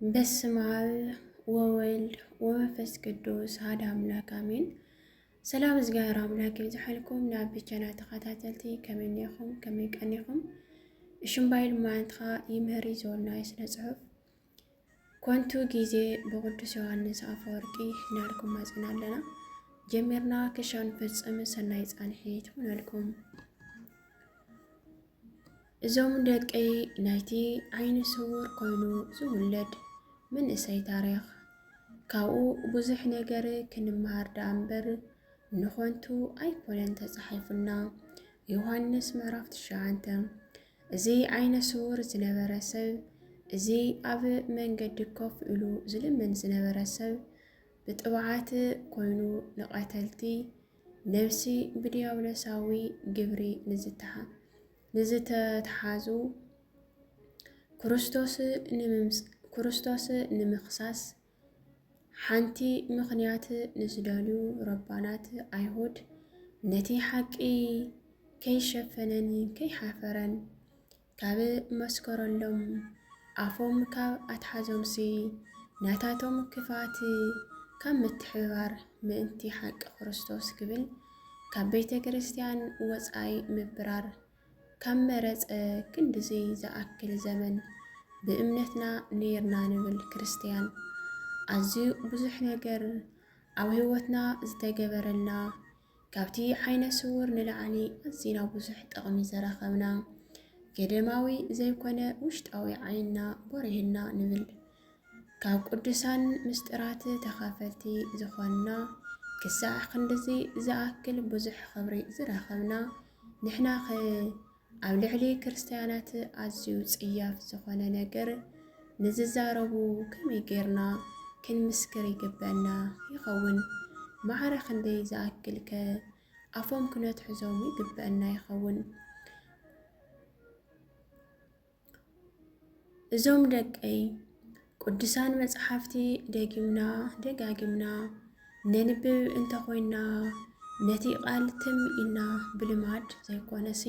በስመ አብ ወወልድ ወመንፈስ ቅዱስ አሐዱ አምላክ አሜን። ሰላም እግዚኣብሔር አምላክ ይብዝሓልኩም። ናብ ቻናል ተኸታተልቲ ከመይ እኒኹም? ከመይ ቀኒኹም? እሽምባይል ማንትኻ ይምህር እዩ ዝበልናዮ ስነ ጽሑፍ ኮንቱ ግዜ ብቅዱስ ዮሐንስ አፈወርቂ ሒዝናልኩም መጺና ኣለና። ጀሚርና ክሻብ ንፍጽም ሰናይ ጻንሒት ይኹነልኩም። እዞም ደቀይ ናይቲ ዓይኒ ስውር ኮይኑ ዝውለድ መንእሰይ ታሪኽ፣ ካብኡ ብዙሕ ነገር ክንመሃር ደኣ እምበር ንኾንቱ ኣይኮነን ተጻሒፉልና። ዮሃንስ ምዕራፍ ትሽዓተ። እዚ ዓይነ ስውር ዝነበረ ሰብ፣ እዚ ኣብ መንገዲ ኮፍ ኢሉ ዝልምን ዝነበረ ሰብ፣ ብጥብዓት ኮይኑ ንቐተልቲ ነብሲ ብድያብሎሳዊ ግብሪ ንዝተሓ-፣ ንዝተተሓዙ ክርስቶስ ንምምስ-፣ ክርስቶስ ንምኽሳስ ሓንቲ ምኽንያት ንዝደልዩ ረባናት ኣይሁድ ነቲ ሓቂ ከይሸፈነን ከይሓፈረን ካብ መስከረሎም ኣፎም ካብ ኣትሓዞምሲ ናታቶም ክፋት ካብ ምትሕብባር ምእንቲ ሓቂ ክርስቶስ ክብል ካብ ቤተ ክርስቲያን ወጻኢ ምብራር ካብ መረጸ ክንድዚ ዝኣክል ዘመን ብእምነትና ነይርና ንብል ክርስትያን ኣዝዩ ብዙሕ ነገር ኣብ ህይወትና ዝተገበረልና ካብቲ ዓይነ ስውር ንላዕሊ ኣዚና ብዙሕ ጥቕሚ ዝረኸብና ገደማዊ ዘይኮነ ውሽጣዊ ዓይንና በሪህልና ንብል። ካብ ቅዱሳን ምስጢራት ተኻፈልቲ ዝኾንና ክሳዕ ክንድዚ ዝኣክል ብዙሕ ኽብሪ ዝረኸብና ንሕናኸ ኣብ ልዕሊ ክርስትያናት ኣዝዩ ጽያፍ ዝኾነ ነገር ንዝዛረቡ ከመይ ጌርና ክንምስክር ይግበአና ይኸውን? ማዕረ ክንደይ ዝኣክል ከ ኣፎም ክነትሕዞም ይግበአና ይኸውን? እዞም ደቀይ፣ ቅዱሳን መጽሓፍቲ ደጊምና ደጋጊምና ነንብብ እንተኾይና፣ ነቲ ቃል ትም ኢልና ብልማድ ዘይኮነሲ፣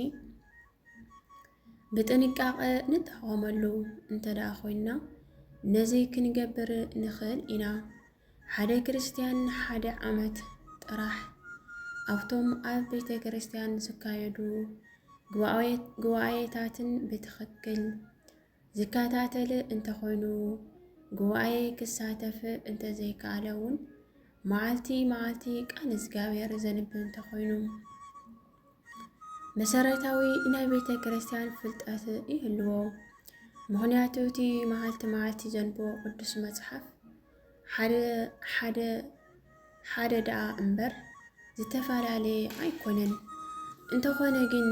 ብጥንቃቐ ንጠቐመሉ እንተ ደኣ ኮይንና፣ ነዚ ክንገብር ንኽእል ኢና። ሓደ ክርስትያን ሓደ ዓመት ጥራሕ ኣብቶም ኣብ ቤተ ክርስቲያን ዝካየዱ ጉባኤ-፣ ጉባኤታትን ብትኽክል ዝከታተል እንተኾይኑ፣ ጉባኤ ክሳተፍ እንተዘይከኣለ እውን፣ መዓልቲ መዓልቲ ቃል እግዚኣብሔር ዘንብብ እንተኾይኑ፣ መሰረታዊ ናይ ቤተ ክርስቲያን ፍልጠት ይህልዎ። ምኽንያቱ እቲ መዓልቲ መዓልቲ ዘንብቦ ቅዱስ መጽሓፍ ሓደ፣ ሓደ፣ ሓደ ደኣ እምበር ዝተፈላለየ ኣይኮነን። እንተኾነ ግን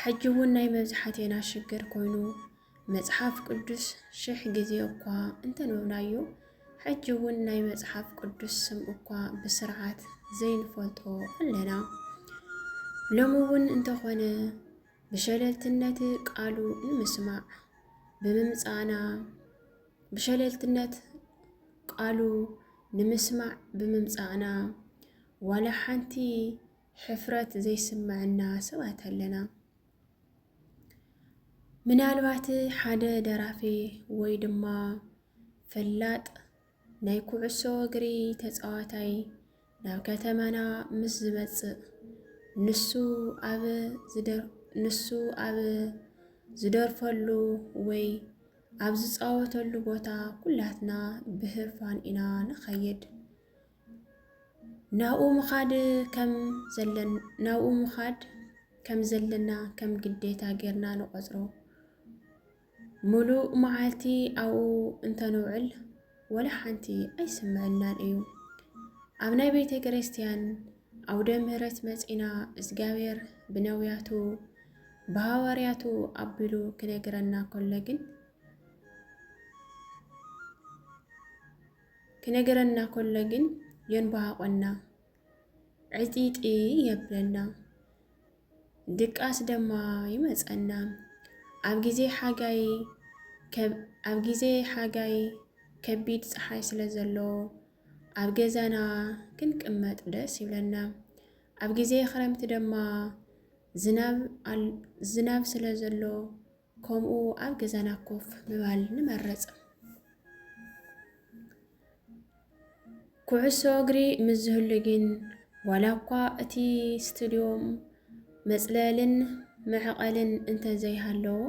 ሕጂ እውን ናይ መብዛሕቴና ሽግር ኮይኑ፣ መጽሓፍ ቅዱስ ሽሕ ግዜ እኳ እንተንበብናዮ፣ ሕጂ እውን ናይ መጽሓፍ ቅዱስ ስም እኳ ብስርዓት ዘይንፈልጦ ኣለና። ሎሚ እውን እንተኾነ ብሸለልትነት ቃሉ ንምስማዕ ብምምጻእና፣ ብሸለልትነት ቃሉ ንምስማዕ ብምምጻእና፣ ዋላ ሓንቲ ሕፍረት ዘይስምዐና ሰባት ኣለና። ምናልባት ሓደ ደራፊ ወይ ድማ ፈላጥ ናይ ኩዕሶ እግሪ ተጻዋታይ ናብ ከተማና ምስ ዝመጽእ፣ ንሱ ኣብ ዝደር-፣ ንሱ ኣብ ዝደርፈሉ ወይ ኣብ ዝጻወተሉ ቦታ ኩላትና ብህርፋን ኢና ንኸይድ። ናብኡ ምኻድ ከም ዘለን-፣ ናብኡ ምኻድ ከም ዘለና ከም ግዴታ ጌርና ንቖጽሮ። ምሉእ መዓልቲ ኣብኡ እንተንውዕል ወላ ሓንቲ ኣይስምዐናን እዩ። ኣብ ናይ ቤተ ክርስቲያን ኣውደ ምህረት መጺና እግዚኣብሔር ብነቢያቱ ብሃዋርያቱ ኣቢሉ ክነግረና ከሎ ግን፣ ክነግረና ከሎ ግን የንባሃቆና፣ ዕጢጢ የብለና፣ ድቃስ ደማ ይመጸና። ኣብ ግዜ ሓጋይ ከብ-፣ ኣብ ግዜ ሓጋይ ከቢድ ጸሓይ ስለ ዘሎ ኣብ ገዛና ክንቅመጥ ደስ ይብለና። ኣብ ግዜ ክረምቲ ደማ ዝናብ ኣል-፣ ዝናብ ስለ ዘሎ ከምኡ ኣብ ገዛና ኮፍ ምባል ንመርጽ። ኩዕሶ እግሪ ምስ ዝህሉ ግን፣ ዋላ እኳ እቲ ስቱድዮም መጽለልን መዕቐልን እንተዘይሃለዎ፣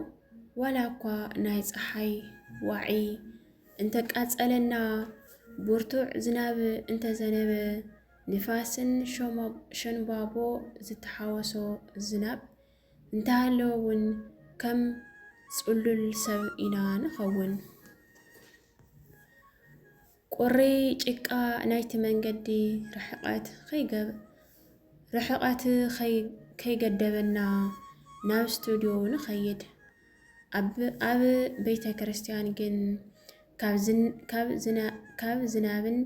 ዋላ እኳ ናይ ጸሓይ ዋዒ እንተቃጸለና፣ ብርቱዕ ዝናብ እንተዘነበ፣ ንፋስን ሸሞ-፣ ሸንባቦ ዝተሓወሶ ዝናብ እንተሃለወ እውን ከም ጽሉል ሰብ ኢና ንኸውን። ቁሪ ጭቃ ናይቲ መንገዲ ርሕቐት ከይገብ-፣ ርሕቐት ከይ-፣ ከይገደበና ናብ ስቱድዮ ንኸይድ። ኣብ፣ ኣብ ቤተ ክርስቲያን ግን ካብ ዝን-፣ ካብ ዝና-፣ ካብ ዝናብን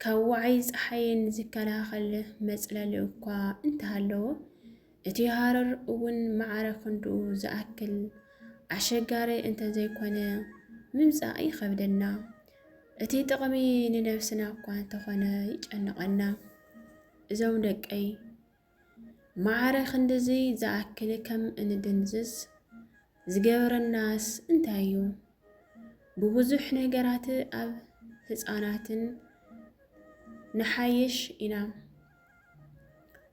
ካብ ዋዒ ጸሓይን ዝከላኸል መጽለሊ እኳ እንተሃለዎ፣ እቲ ሃረር እውን ማዕረ ክንድኡ ዝኣክል ኣሸጋሪ እንተዘይኮነ፣ ምምጻእ ይኸብደና። እቲ ጥቕሚ ንነብስና እኳ እንተኾነ ይጨንቐና። እዞም ደቀይ፣ ማዕረ ክንድዚ ዝኣክል ከም እንድንዝዝ ዝገበረናስ እንታይ እዩ? ብብዙሕ ነገራት ኣብ ህጻናትን ንሓይሽ ኢና።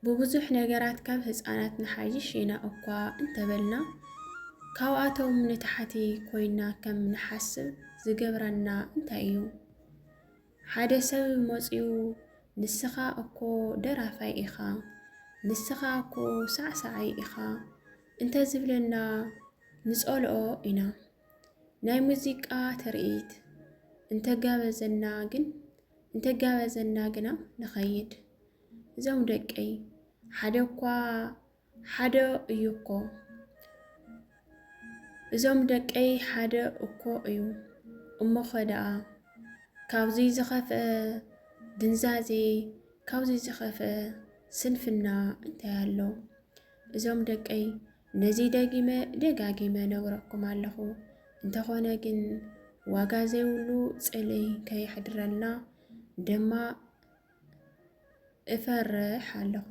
ብብዙሕ ነገራት ካብ ህጻናት ንሓይሽ ኢና እኳ እንተበልና፣ ካብኣቶም ንታሕቲ ኮይና ከም ንሓስብ ዝገብረና እንታይ እዩ? ሓደ ሰብ መጺኡ፣ "ንስኻ እኮ ደራፋይ ኢኻ፣ ንስኻ እኮ ሳዕሳዓይ ኢኻ" እንተዝብለና ንጸልኦ ኢና። ናይ ሙዚቃ ትርኢት እንተጋበዘና ግን፣ እንተጋበዘና ግና ንኸይድ። እዞም ደቀይ፣ ሓደ እኳ ሓደ እዩ እኮ። እዞም ደቀይ ሓደ እኮ እዩ። እሞኸ ደኣ ካብዚ ዝኸፍአ ድንዛዜ፣ ካብዚ ዝኸፍአ ስንፍና እንታይ ኣሎ? እዞም ደቀይ፣ ነዚ ደጊመ ደጋጊመ ነግረኩም ኣለኹ። እንተኾነ ግን ዋጋ ዘይብሉ ጽልኢ ከየሕድረልና ድማ እፈርሕ ኣለኹ።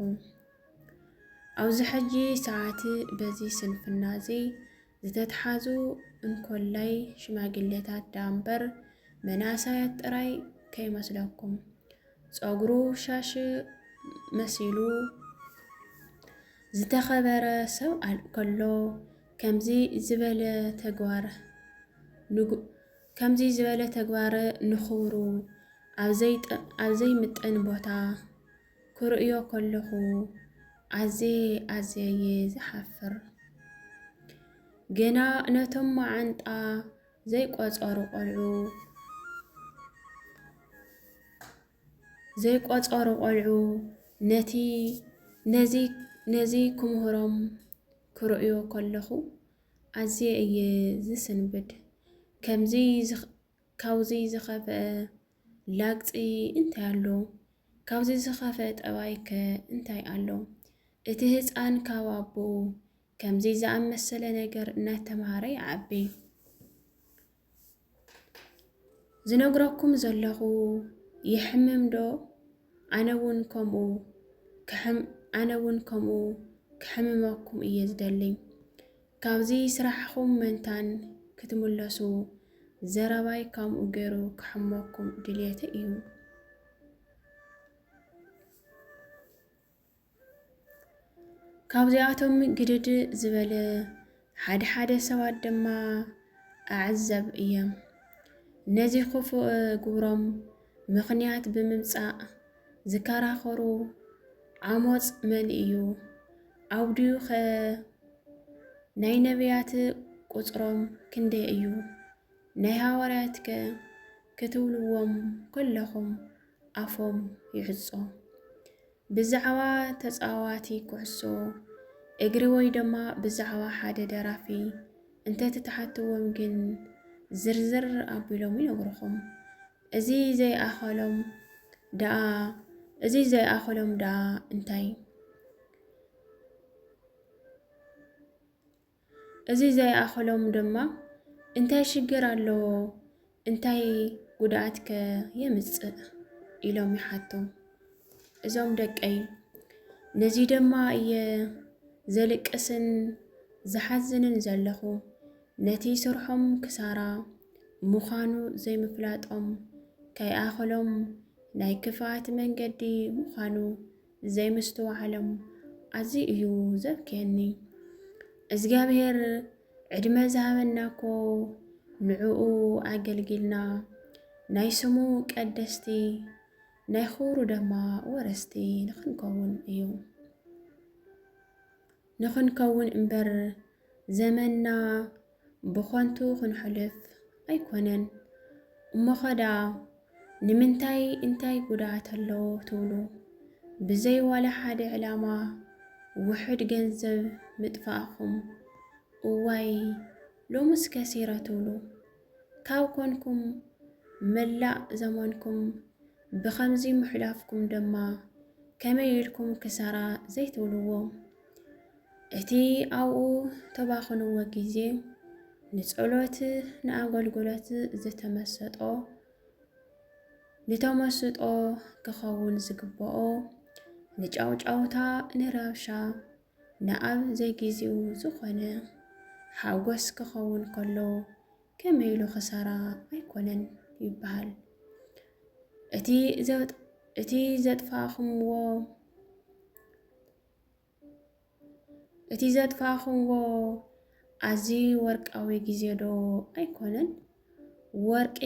ኣብዚ ሕጂ ሰዓት በዚ ስንፍና እዚ ዝተትሓዙ እንኮላይ ሽማግሌታት ደኣ እምበር መናእሰያት ጥራይ ከይመስለኩም። ጸጉሩ ሻሽ መሲሉ ዝተኸበረ ሰብ ኣል-፣ ከሎ ከምዚ ዝበለ ተግባር ንጉ-፣ ከምዚ ዝበለ ተግባር ንኽብሩ ኣብ ዘይጠ-፣ ኣብ ዘይምጥን ቦታ ክርእዮ ከለኹ ኣዝየ፣ ኣዝየ እየ ዝሓፍር። ገና ነቶም መዓንጣ ዘይቆጸሩ ቆልዑ፣ ዘይቆጸሩ ቆልዑ ነቲ፣ ነዚ፣ ነዚ ክምህሮም ክርእዮ ከለኹ ኣዝየ እየ ዝስንብድ። ከምዚ ዝኽ-፣ ካብዚ ዝኸፍአ ላግጺ እንታይ ኣሎ? ካብዚ ዝኸፍአ ጠባይከ እንታይ ኣሎ? እቲ ህጻን ካብ ኣቦኡ ከምዚ ዝኣመሰለ ነገር እናተምሃረ ይዓቢ። ዝነግረኩም ዘለኹ ይሕምም ዶ? ኣነ እውን ከምኡ ክሕም-፣ ኣነ እውን ከምኡ ክሕምመኩም እየ ዝደሊ። ካብዚ ስራሕኹም መንታን ክትምለሱ ዘረባይ ከምኡ ገይሩ ክሕመኩም ድልየተይ እዩ። ካብዚኣቶም ግድድ ዝበለ ሓደ ሓደ ሰባት ድማ ኣዕዘብ እየ። ነዚ ክፉእ ግብሮም ምኽንያት ብምምጻእ ዝከራኸሩ፣ ዓሞጽ መን እዩ? ኣውድዩኸ ናይ ነቢያት ቁጽሮም ክንደይ እዩ? ናይ ሃዋርያትከ ክትብልዎም ከለኹም ኣፎም ይዕጾ። ብዛዕባ ተጻዋቲ ኩዕሶ እግሪ ወይ ድማ ብዛዕባ ሓደ ደራፊ እንተትትሓትዎም ግን ዝርዝር ኣቢሎም ይነግሩኹም። እዚ ዘይኣኸሎም ደኣ፣ እዚ ዘይኣኸሎም ደኣ እንታይ? እዚ ዘይኣኸሎም ድማ እንታይ ሽግር ኣለዎ? እንታይ ጉድኣትከ የምጽእ? ኢሎም ይሓቱ። እዞም ደቀይ፣ ነዚ ድማ እየ ዘልቅስን ዝሓዝንን ዘለኹ። ነቲ ስርሖም ክሳራ ምዃኑ ዘይምፍላጦም ከይኣኸሎም ናይ ክፍኣት መንገዲ ምዃኑ ዘይምስትውዓሎም ኣዝዩ እዩ ዘብክየኒ። እግዚኣብሔር ዕድመ ዝሃበና እኮ ንዕኡ ኣገልጊልና ናይ ስሙ ቀደስቲ ናይ ኽብሩ ድማ ወረስቲ ንኽንከውን እዩ። ንኽንከውን እምበር ዘመንና ብኾንቱ ክንሕልፍ ኣይኮነን። እሞ ኸዳ ንምንታይ እንታይ ጉድኣት ኣለዎ ትብሉ? ብዘይ ዋላ ሓደ ዕላማ ውሑድ ገንዘብ ምጥፋእኹም። እዋይ ሎምስ ከሲረ ትብሉ። ካብ ኮንኩም መላእ ዘመንኩም ብኸምዚ ምሕላፍኩም ድማ ከመይ ኢልኩም ክሳራ ዘይትብልዎ? እቲ ኣብኡ ተባኽንዎ ግዜ ንጸሎት ንኣገልግሎት ዝተመሰጦ ንተመስጦ ክኸውን ዝግብኦ ንጫውጫውታ ንረብሻ ንኣብ ዘይጊዜኡ ዝኾነ ሓጎስ ክኸውን ከሎ ከመይ ኢሉ ክሳራ ኣይኮነን ይበሃል። እቲ ዘጥ- እቲ ዘጥፋእኹምዎ እቲ ዘጥፋእኹምዎ ኣዝዩ ወርቃዊ ግዜ ዶ ኣይኮነን? ወርቂ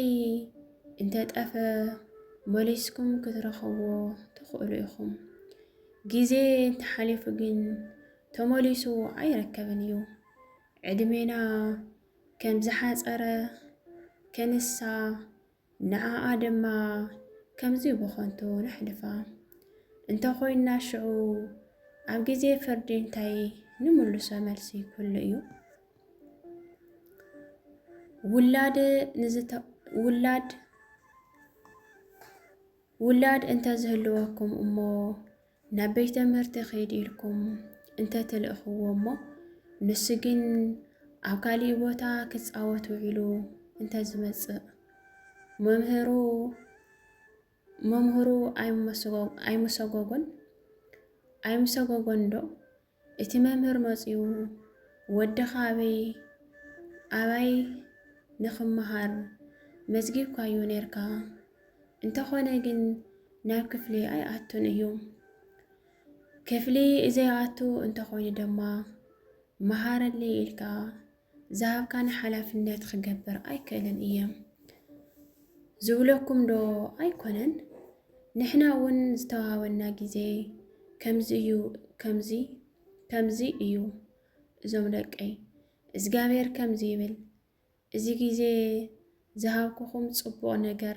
እንተጠፈ መሊስኩም ክትረኽብዎ ትኽእሉ ኢኹም። ግዜ እንተሓሊፉ ግን ተመሊሱ ኣይረከብን እዩ። ዕድሜና ከም ዝሓጸረ ከንሳ ንዓኣ ድማ ከምዚ ብኸንቱ ነሕልፋ እንተኾይንና ሽዑ ኣብ ግዜ ፍርዲ እንታይ ንምልሶ መልሲ ክህሉ እዩ? ውላድ ንዝተ- ውላድ ውላድ እንተዝህልወኩም እሞ ናብ ቤት ትምህርቲ ኺድ ኢልኩም እንተትልእኽዎ እሞ ንሱ ግን ኣብ ካሊእ ቦታ ክጻወት ውዒሉ እንተዝመጽእ መምህሩ መምህሩ ኣይምሰጎ- ኣይምሰጎጎን ኣይምሰጎጎን ዶ? እቲ መምህር መጺኡ ወድኻ ኣበይ ኣባይ ንኽመሃር መዝጊብካዮ ኔርካ እንተኾነ ግን ናብ ክፍሊ ኣይኣቱን እዩ። ክፍሊ ዘይኣቱ እንተኾይኑ ድማ መሃረለይ ኢልካ ዝሃብካኒ ሓላፍነት ክገብር ኣይክእልን እየ ዝብለኩም ዶ ኣይኮነን? ንሕና እውን ዝተዋሃበና ግዜ ከምዚ እዩ፣ ከምዚ ከምዚ እዩ። እዞም ደቀይ እግዚኣብሔር ከምዚ ይብል፣ እዚ ግዜ ዝሃብኩኹም ጽቡቕ ነገር